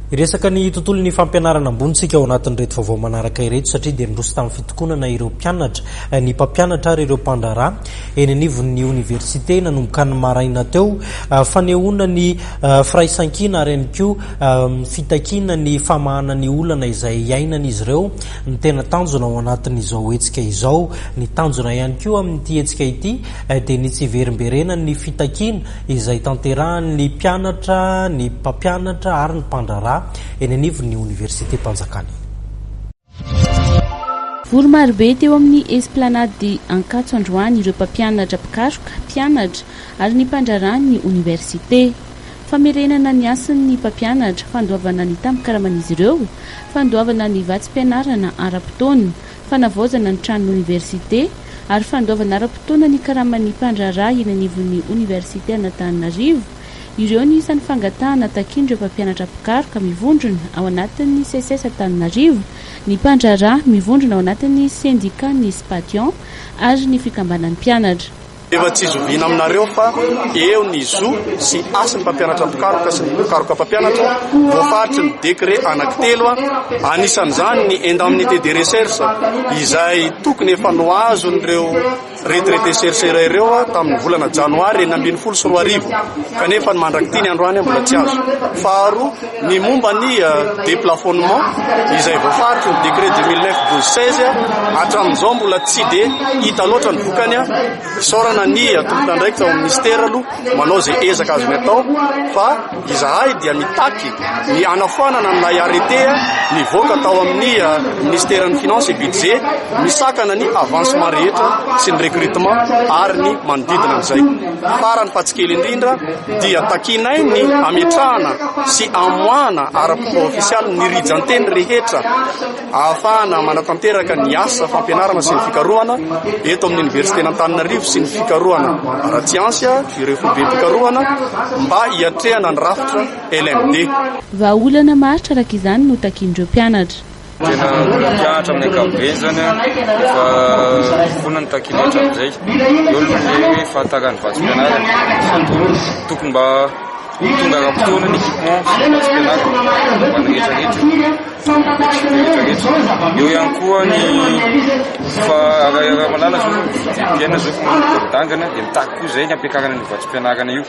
Hiresaka ny tontolon'ny fampianarana ambony isika ao anatin'ireto vaovao manaraka ireto satria dia niroso tamin'ny fitokonana ireo mpianatra, ny mpampianatra ary ireo mpandraharaha eny anivon'ny oniversite nanomboka ny maraina teo. Fanehoana ny firaisankina ary ihany koa fitakiana ny famahana ny olana izay iainan'izy ireo ny tena tanjona ao anatin'izao hetsika izao. Ny tanjona ihany koa amin'ity hetsika ity dia ny tsy hiverimberenan'ny fitakiana izay tanterahan'ny mpianatra, ny mpampianatra ary ny mpandraharaha eny anivon'ny oniversitem-panjakana. Vory marobe teo amin'ny Esplanade Ankatso androany ireo mpampianatra mpikaroka, mpianatra ary ny mpandraharahan'ny oniversite. Famerenana ny hasin'ny mpampianatra, fandoavana ny tambin-karaman'izy ireo, fandoavana ny vatsim-pianarana ara-potoana, fanavaozana ny tranon'ny oniversite ary fandoavana ara-potoana ny karaman'ny mpandraharaha eny anivon'ny oniversite an'Antananarivo, ireo ny isan'ny fangatahana takian'ireo mpampianatra mpikaroka mivondrona ao anatin'ny Seces Antananarivo, ny mpandraharaha mivondrona ao anatin'ny sendikan'ny Spation ary ny fikambanan'ny mpianatra. Efa tsy zoviana aminareo fa eo ny zo sy hasin'ny mpampianatra mpikaroka sy ny mpikaroka mpampianatra voafaritry ny décret anankitelo, anisan'izany ny indemnité de recherche izay tokony efa noazon'ireo retraité chercheur ireo tamin'ny volana janoary 2016 kanefa ny mandrak'ity ny androany mbola tsy azo. Faharoa, ny momba ny déplafonnement izay voafaritry ny décret 2009 12 16 hatramin'izao mbola tsy dia hita loatra ny vokany. Isaorana ny tompon'andraikitra ao amin'ny ministera aloha manao izay ezaka azony atao fa izahay dia mitaky ny hanafoanana an'ilay arrêté nivoaka tao amin'ny ministeran'ny finance et budget misakana ny avancement rehetra sy ny recrutement ary ny manodidina an'izay. Farany fa tsy kely indrindra dia takianay ny hametrahana sy hamoahana ara-pomba ofisialy ny rijan-teny rehetra ahafahana manatanteraka ny asa fampianarana sy ny fikarohana eto amin'ny Oniversiten'Antananarivo sy ny fikarohana ara-tsiansa, ireo foibem-pikarohana mba hiatrehana ny rafitra LMD. Vahaolana maharitra araka izany no takian'ireo mpianatra. Tena mbola mpianatra amin'ny ankapobeny zany efa foana ny takiana hatramin'izay. Eo aloha ny hoe fahataran'ny vatsim-pianarana. Surtout tokony mba ho tonga ara-potoana ny équipement sy ny vatsim-pianarana ho an'ny rehetrarehetra io. Objectif rehetrarehetra. Eo ihany koa ny fa raha malala zao vidim-piainana zao efa manomboka midangana dia mitaky koa izay ny hampiakarana an'io vatsim-pianarana io.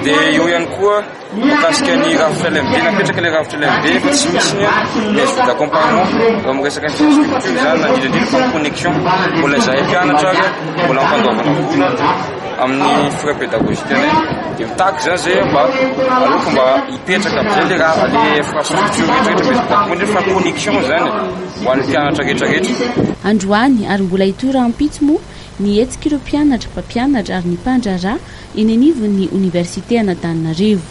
Dia eo ihany koa Mikasika ny rafitra LMD, napetraka ilay rafitra LMD fa tsy misy ny mesure d'accompagnement raha miresaka infrastructure izany na indrindra indrindra fa ny connexion. Mbola izahay mpianatra ary mbola ampandoavana vola amin'ny frais pédagogique anay. Dia mitaky izany izay mba aleoko mba hipetraka amin'izay ilay raha ilay infrastructure rehetra rehetra mesure d'accompagnement indrindra fa connexion izany ho an'ny mpianatra rehetra rehetra. Androany ary mbola hitohy rahampitso moa ny hetsik'ireo mpianatra, mpampianatra ary ny mpandraharaha eny anivon'ny oniversite an'Antananarivo.